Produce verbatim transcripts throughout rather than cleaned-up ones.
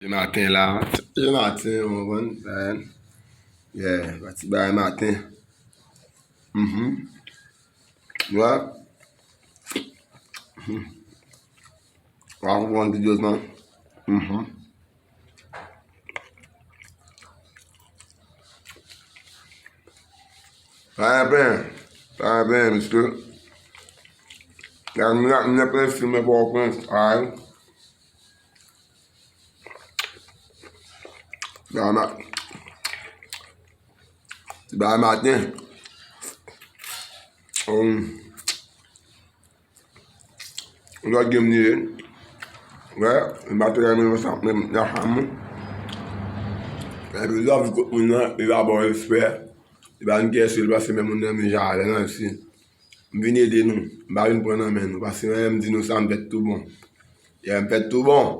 Maten la, ti maten, ou konprann? Yeah, pa ti bagay maten. Mhm. Wè. Mhm. Ou a konprann videyo sa? Mhm. Pa gen penyen, pa gen penyen, mesye. Gade, m nan, m nan Pòtoprens, alright. Bagay ma-, ti bagay maten. Um, lòt gen m li ye. Wè, m pa te renmen sa, menm nan fanmi. Epi love kot moun nan, li pa ba w respè. Li pa vin kè sou li, paske menm moun nan menm jan avè l, non, si. M vin ede nou. M pa vin pran nan men nou. Paske mwen, m di nou sa, m fè tout bon. Yeah, m fè tout bon.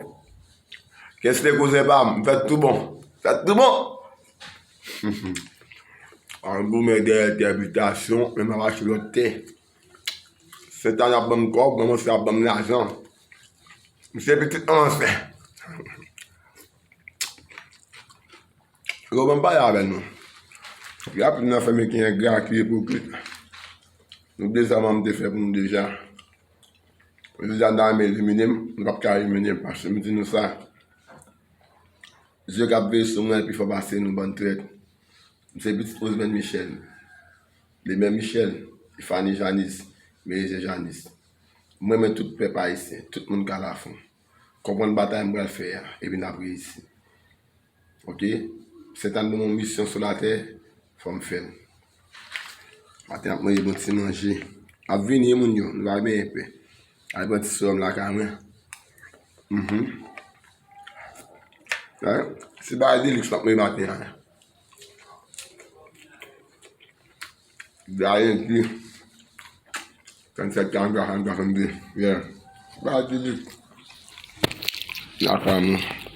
Kès te kouzen pa m, m fè tout bon. Fè tout bon. An goumen dèyè tè bitasyon, men m ap achte lòt tè. Sentana ap ban m kòb, mwen, mwen se ap ban m lajan. M se pitit ansen. Yo, ban m pale avè nou. Rapid nan fè men ki engra, ki ipokrit. Nou bliye sa manman m te fè pou nou deja. Deja n ta renmen elimine m, nou p ap ka elimine m, paske m di nou sa. Zye k ap veye sou mwen pi fò pase nou, bann trèt. M se pitit Osmèn Michel. Lemè Michel, Fani Janis, Merize Janis. M renmen tout pèp ayisyen, tout moun Kalafon. Konprann batay m pral fè a, epi n ap reyisi. Oke? Sentana ban m yon misyon sou latè, fò m fè l. Maten ap manje bon ti manje. Ap vini, moun yo, nou pa benyen pè. Al pran ti swè m lakay mwen. Mhm. Hein? Se bagay deliks m ap manje maten an. Gaye di. Trannsèt, karantwa, karantwa, karantde. Yeah. Bagay deliks. Lakay mwen.